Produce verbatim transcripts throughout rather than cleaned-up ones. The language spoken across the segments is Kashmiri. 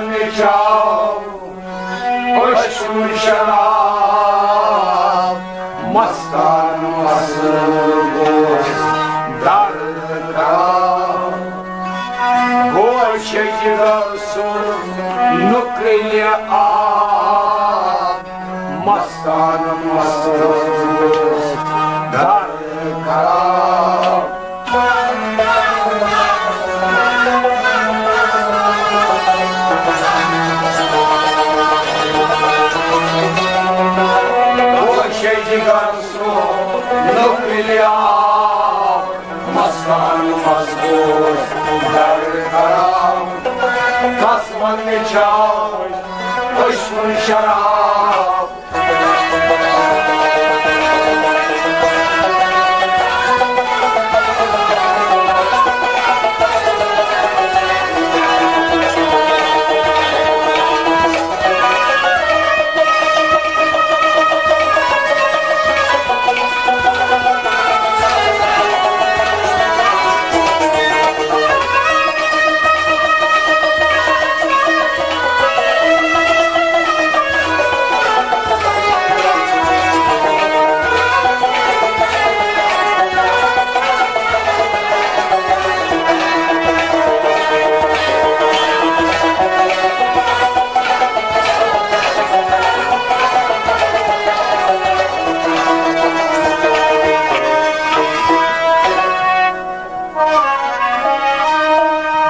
مےٚ چاو عشقُن شراب، مستان مست گوس درد خراب۔ گوش جگر سُہ نُکرِ آب، مستان مست گوس درد خراب۔ گوش جگر سُہ نُکرِ آب، مستان مست گوس درد خراب۔ کس ون مےٚ چاو عشقُن شراب۔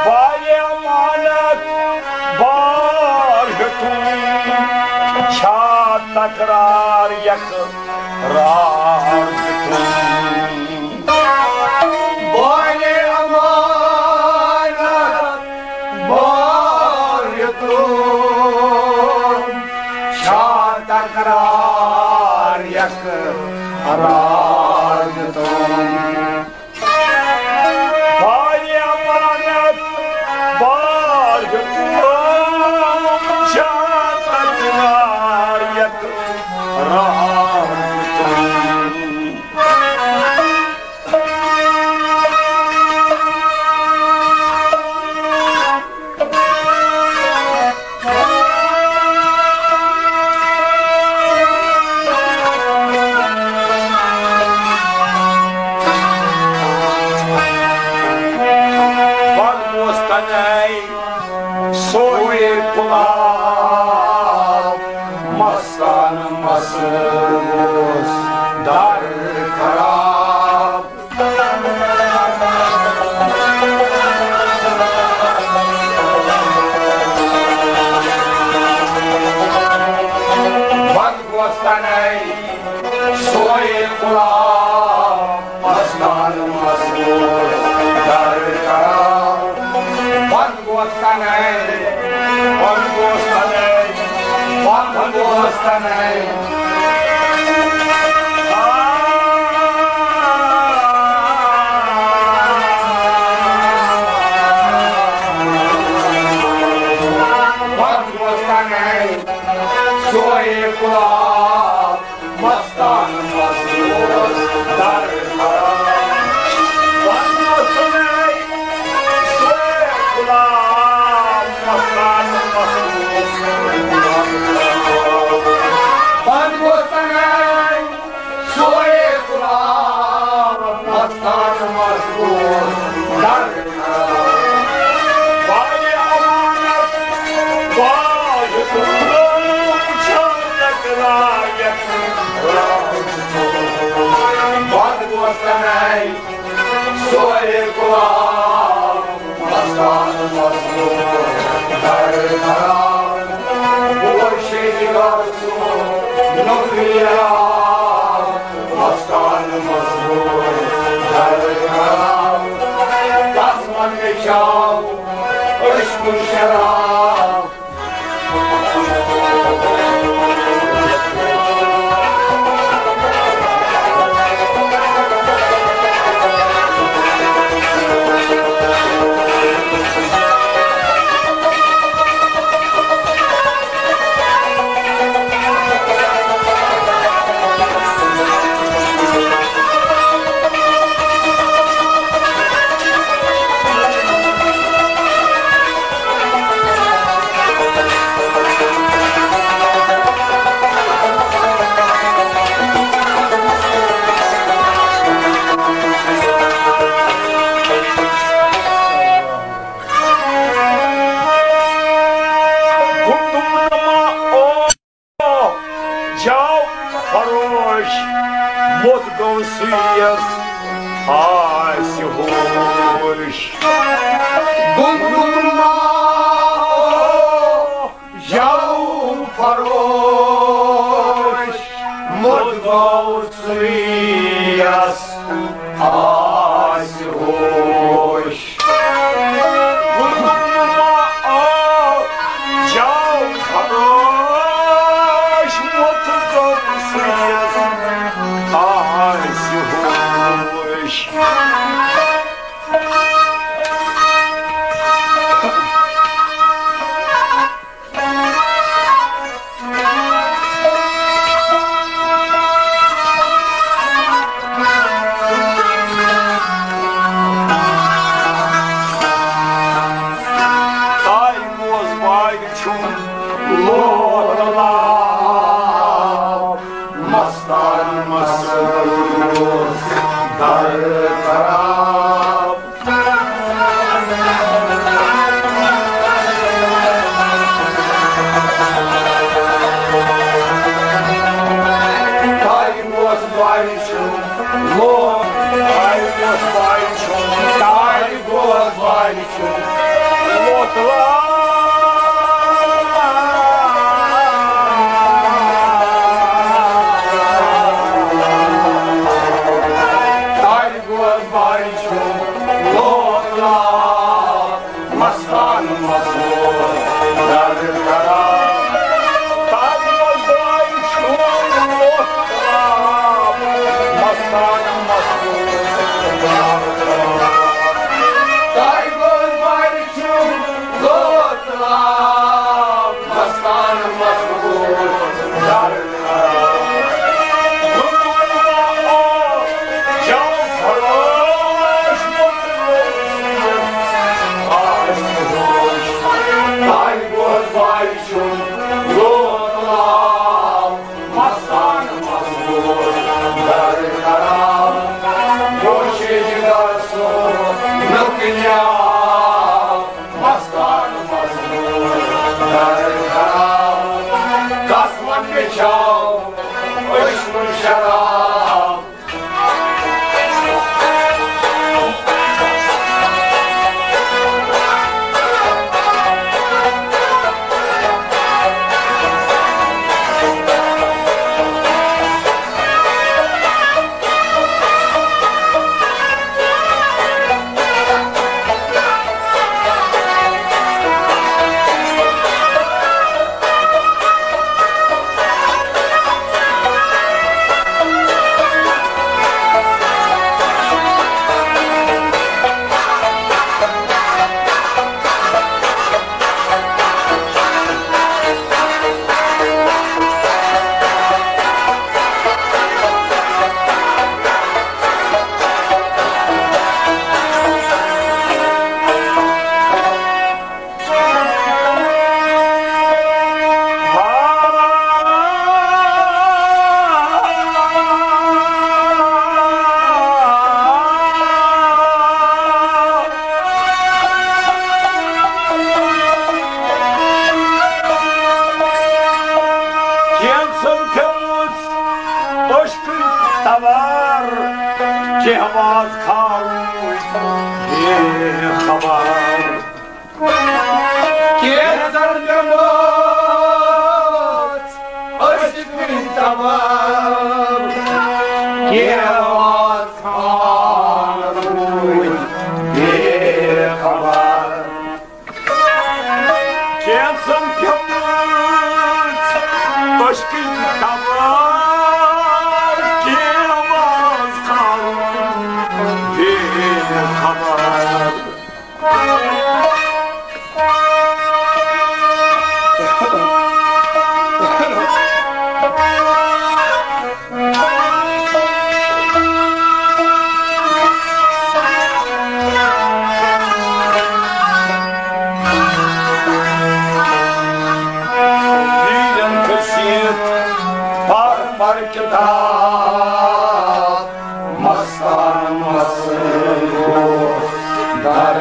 بارِ امانت بار ہیوٚتُن، چھا تکرار یقرار دیُتُن؟ بارِ امانت بار ہیوٚتُن، چھا تکرار یقرار دیُتُن؟ بارِ امانت بار ہیوٚتُن، چھا تکرار یقرار دیُتُن؟ پتہٕ اوس تَنے سورُے کُلاب، مستان مست اوس در خراب۔ پتہٕ اوس تَنے سورُے کُلاب، مستان مست اوس در خراب۔ پتہٕ اوس تَنے، پتہٕ اوس تَنے، پتہٕ اوس تَنے۔ پتہٕ اوس تَنے سورُے کُلاب، مستان مست اوس در خراب۔ پتہٕ اوس تَنے سورُے کُلاب، مستان مست اوس در خراب۔ پتہٕ اوس تَنے سورُے کُلاب، مستان مست اوس در خراب۔ بارِ امانت بار ہیوٚتُن، چھا تکرار یقرار دیُتُن؟ پتہٕ اوس تَنے سورُے کُلاب، مستان مست اوس در خراب۔ بوے شیخ جگر سُہ نُکرِ آب، مستان مست اوس در خراب۔ کس ون مےٚ چاو عشقُن شراب۔ یس آسہِ ہوش۔ گُنگُن ما جاو فروش، مُتغوثٕے یس آسہِ ہوش۔ گُنگُن ما آو جاو فروش، مُتغوثٕے یس آسہِ ہوش۔ تاج گوس باج چھُم لوٹلاو، مستان مسوس در خراب۔ تاج گوس باج چھُم لوٹ، تاج گوس باج چھُم، تاج گوس باج چھُم لوٹلاو۔ تاج گوس باج چھُم لوٹلاو، مستان مسوس در خراب۔ تاج گوس باج چھُم لوٹلاو، مستان مسوس در خراب۔ تاج گوس باج چھُم لوٹلاو، مستان مسوس در خراب۔ جاو فروش، مُتغوثٕے یس آسہِ ہوش۔ تاج گوس باج چھُم لوٹلاو، مستان مسوس در خراب۔ کوشش گژھنُک نہٕ کُنیاو، مستان مسوس در خراب۔ کس وَنہٕ مےٚ چاو أچھنُک شراب۔ کینٛژن پیوٚمُت أچھ کٔرِتھ توار، کینٛہہ واز کھاوُن بے خبر۔ کینٛژن پیوٚمُت أچھ کٔرِتھ توار، کینٛہہ واز کھاوُن بے خبر۔ کینٛژن پیوٚمُت أچھ کٔرِتھ توار، کینٛہہ واز کھاوُن بے خبر۔ ویرن کٔشیٖر پر پر کتاب، مستان مسوس در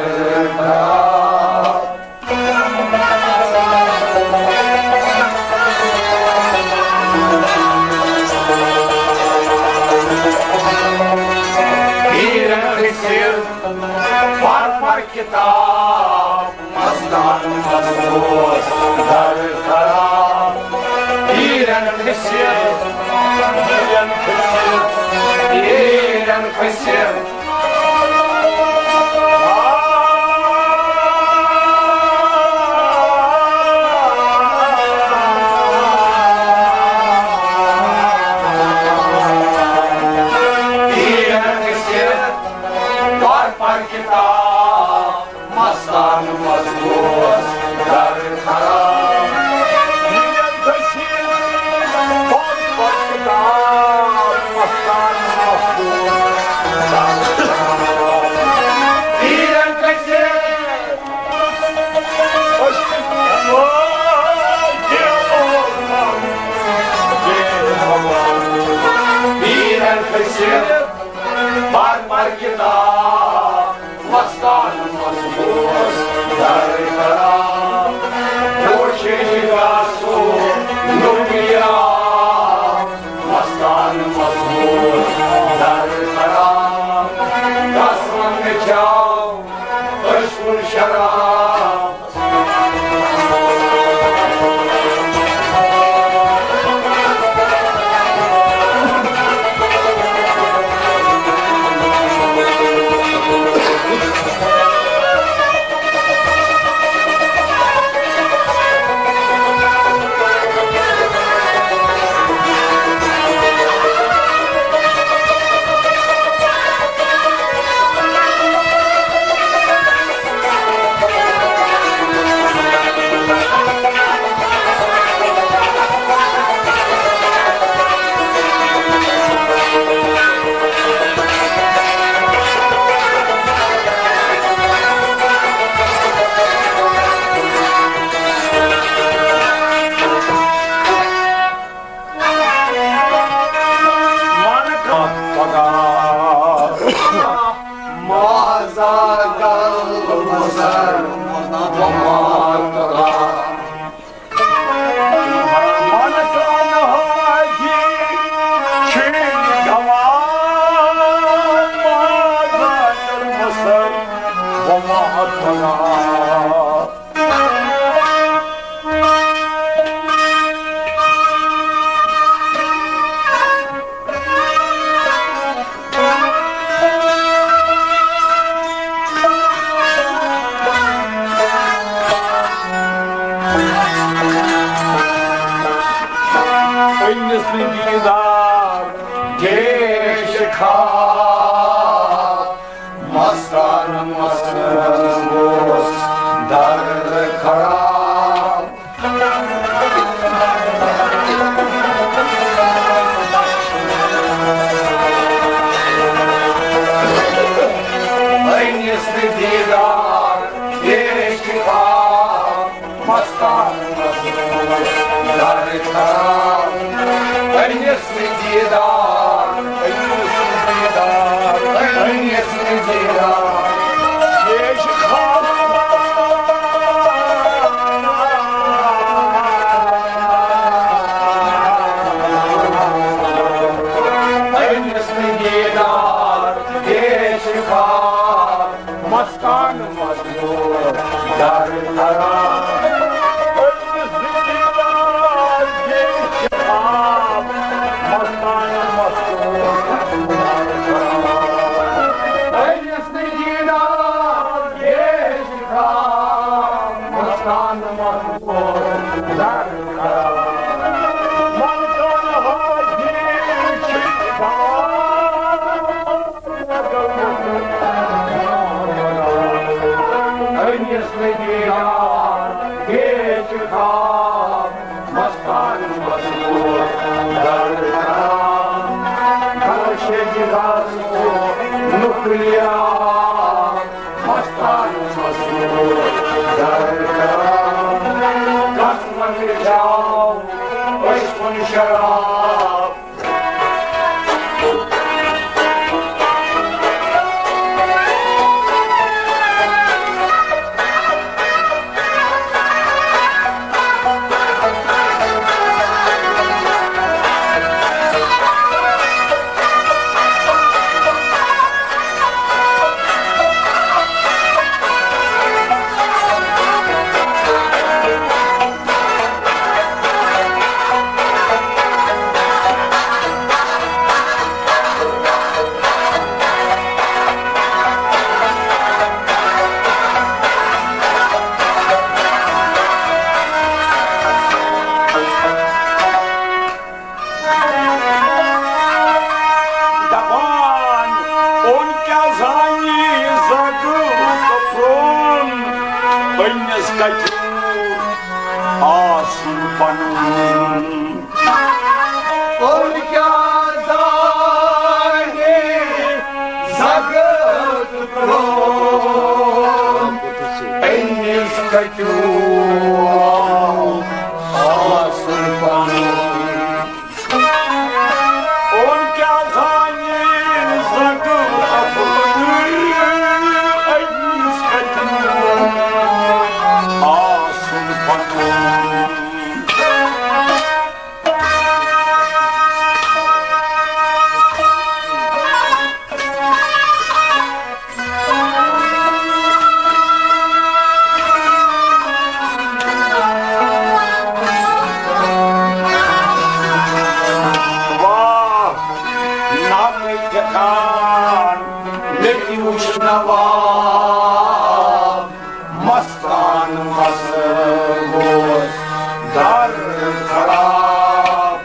خراب۔ کتاب مستان مضبوط در خراب۔ پیرن کھسِتھ، پیرن کھسِتھ، پیرن کھسِتھ۔ پیرن کھسِتھ، پر پر کتاب مستان مضبوط در خراب۔ پیرن کھسِتھ، پر پر کتاب مستان مضبوط در خراب۔ پیرن کھسِتھ، پیرن کھسِتھ، پر پر کتاب مستان مضبوط در خراب۔ کوشش گاسو نمیا مستان مضبوط در خراب۔ قسم چاو عشق شراب۔ أمِس نہٕ دیٖدار گیش خواب، مستان مستان اوس درد خراب۔ أمِس نہٕ دیٖدار گیش خواب، مستان مضبوط در خراب۔ أمِس نہٕ دیٖدار، أمِس نہٕ دیٖدار، أمِس نہٕ دیٖدار۔ یے چھِ خواب۔ أمِس نہٕ دیٖدار، یے چھِ خواب۔ مستان مضبوط در خراب۔ أمِس نہٕ دیٖدار، یے چھِ خواب۔ مستان مضبوط در خراب۔ أمِس نہٕ دیٖدار، یے چھِ خواب۔ مستان مضبوط در خراب۔ مستان حاجی چھِ خواب۔ أمِس نہٕ دیٖدار، یے چھِ خواب، مستان مضبوط در خراب۔ کلشے جِگرَس نُکلیا، مستان مضبوط در خراب۔ کس منٛز چاو أسۍ کُن شراب۔ آسُن پنُن۔ اور کیٛاہ زانہِ زگت پرٛون، أمِس کتیُک آسُن پنُن۔ اور کیٛاہ زانہِ زگت پرٛون، أمِس کتیُک آسُن پنُن۔ واہ، ناکٕے ٹھیکان، مےٚ تہِ وُچھ نواب، مستان مس گوس در خراب۔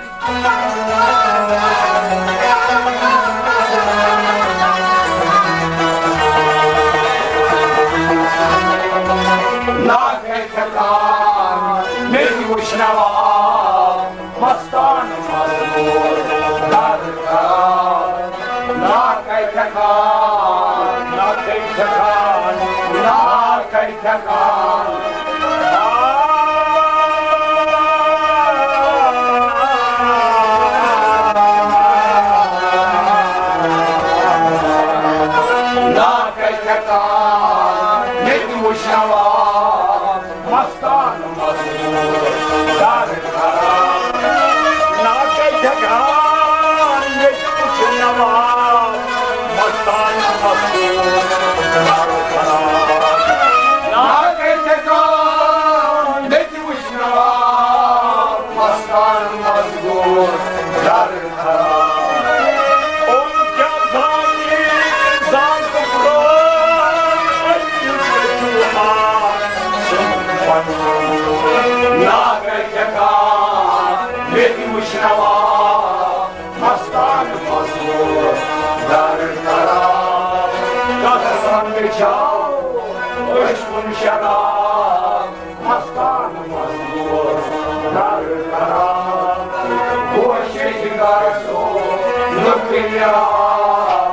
ناکٕے ٹھیکان، مےٚ تہِ وُچھ نواب، مستان مس گوس در خراب۔ ناکٕے ٹھیکان، ناکٕے ٹھیکان، ناکٕے ٹھیکان۔ ناکٕے ٹھیکان، مےٚ تہِ وُچھ نواب، مستان مس گوس در خراب۔ ناکٕے ٹھیکان، مےٚ تہِ وُچھ نواب، مستان مس گوس در خراب۔ ناکٕے ٹھیکان، مےٚ تہِ وُچھ نواب، مستان مس گوس در خراب۔ اور کیٛاہ زانہِ زگت پرٛون، أمِس کتیُک آسُن پنُن۔ ناکٕے ٹھیکان، مےٚ تہِ وُچھ نواب، مستان مس گوس در خراب۔ قسم مےٚ چھَو أچھ کُن شراب، مستان مس گوس در خراب۔ گوشہِ جگر سُہ نہٕ کلیاب۔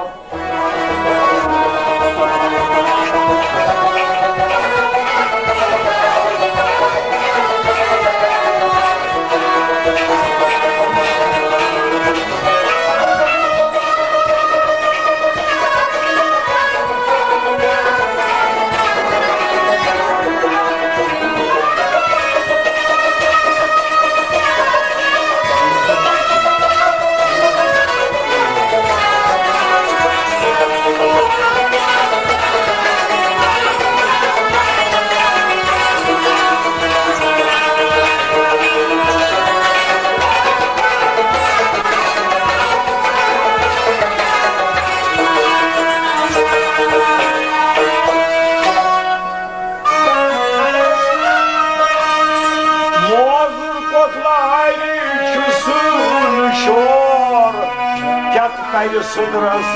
موزُر کوتلایہِ چھُ سُہ شور، کیٛاہ ترِ سُدرس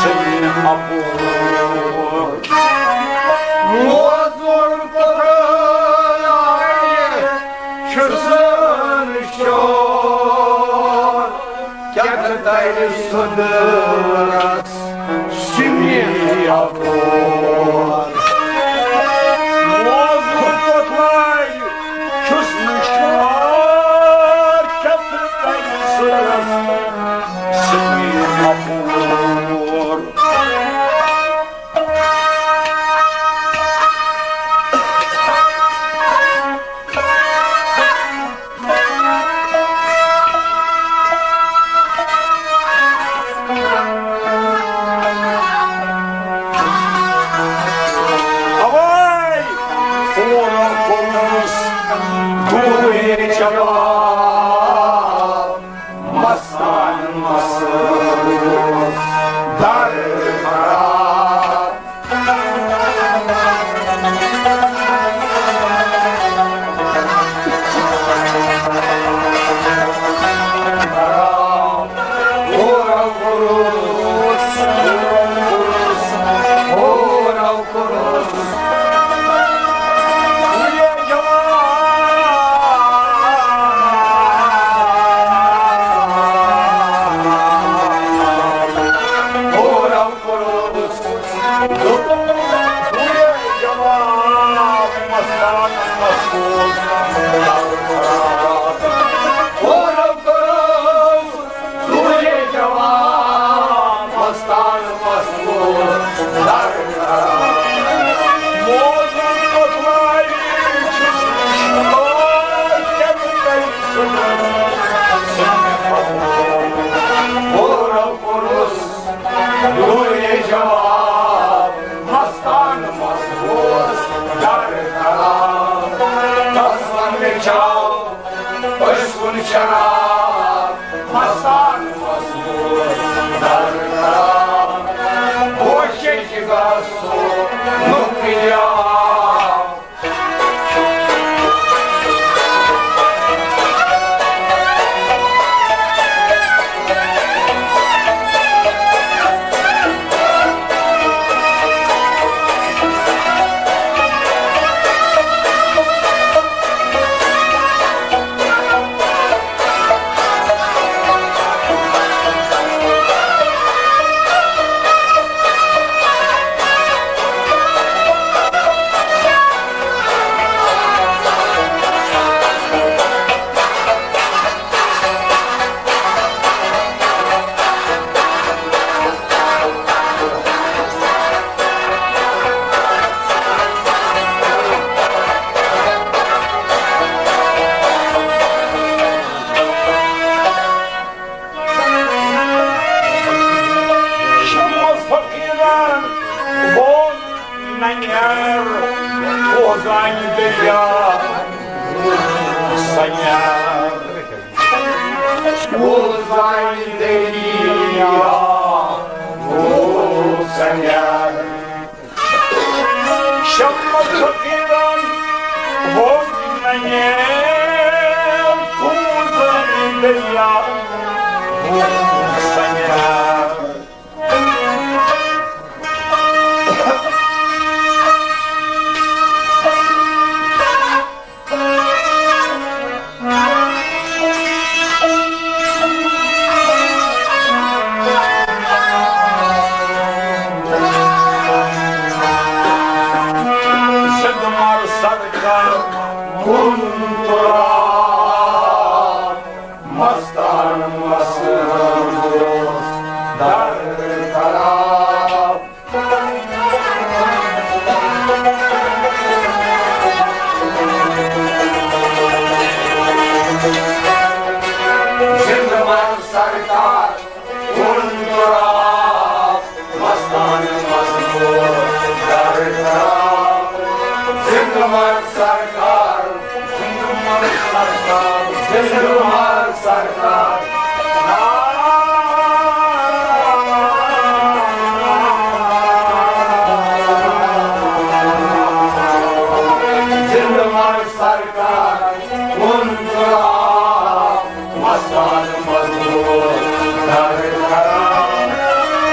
سُہ اپور۔ موزُر کوتلایہِ چھُ سُہ شور، کیٛاہ ترِ سُدرس سُہ اپور۔ موزُر کوتلایہِ چھُ سُہ شور، کیٛاہ ترِ سُدرس سُہ اپور۔ اوے پورٕ کوٚرُس دوٗرے جواب، مستان مس در خراب۔ پورٕ کوٚرُس دوٗرِ جواب، مستان مضبوٗط در کران۔ موزوٗن کوتواری چھُس، آ، کیٛاہ بہٕ کرٕ صُبحن؟ پورٕ کوٚرُس دوٗرِ جواب، مستان مضبوٗط در کران۔ تس ونہٕ چاو أسۍ کُن شراب، مستان مضبوٗط در کران۔ کوٗشِش گژھو مُکیاب۔ شمس فقیرن ووٚن، نہ نیر، پوزانہِ دریا سنیر۔ پوزانہِ دریا سنیر۔ شمس فقیرن ووٚن، نہ نیر، پوزانہِ دریا سنیر۔ زندٕ مر سرکار کُن تراب، مستان مستان در خراب۔ زندٕ مر سرکار کُن تراب، مستان مستور در خراب۔ زندٕ مر سرکار، زندٕ مر سرکار، زندٕ مر سرکار۔ زندٕ مر سرکار، کُن تراب، مستان مزدور در خراب۔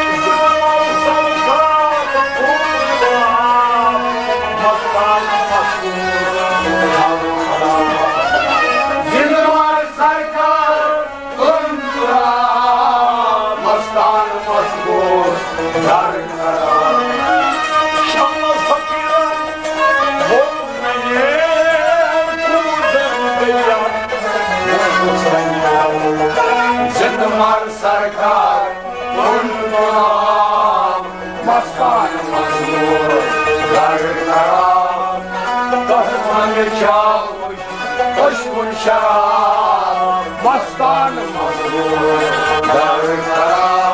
زندٕ مر سرکار، کُن تراب، مستان مزدور در خراب۔ زندٕ مر سرکار، کُن تراب، مستان مزدور در خراب۔ شمس فقیرن ووٚن، نہ نیر، پوزانہِ دریا سنیر۔ زندٕ مر سرکار، کُن تراب، مستان مزدور در خراب۔ تس ونہٕ چاو أسۍ کُن شراب، مستان مزدور در خراب۔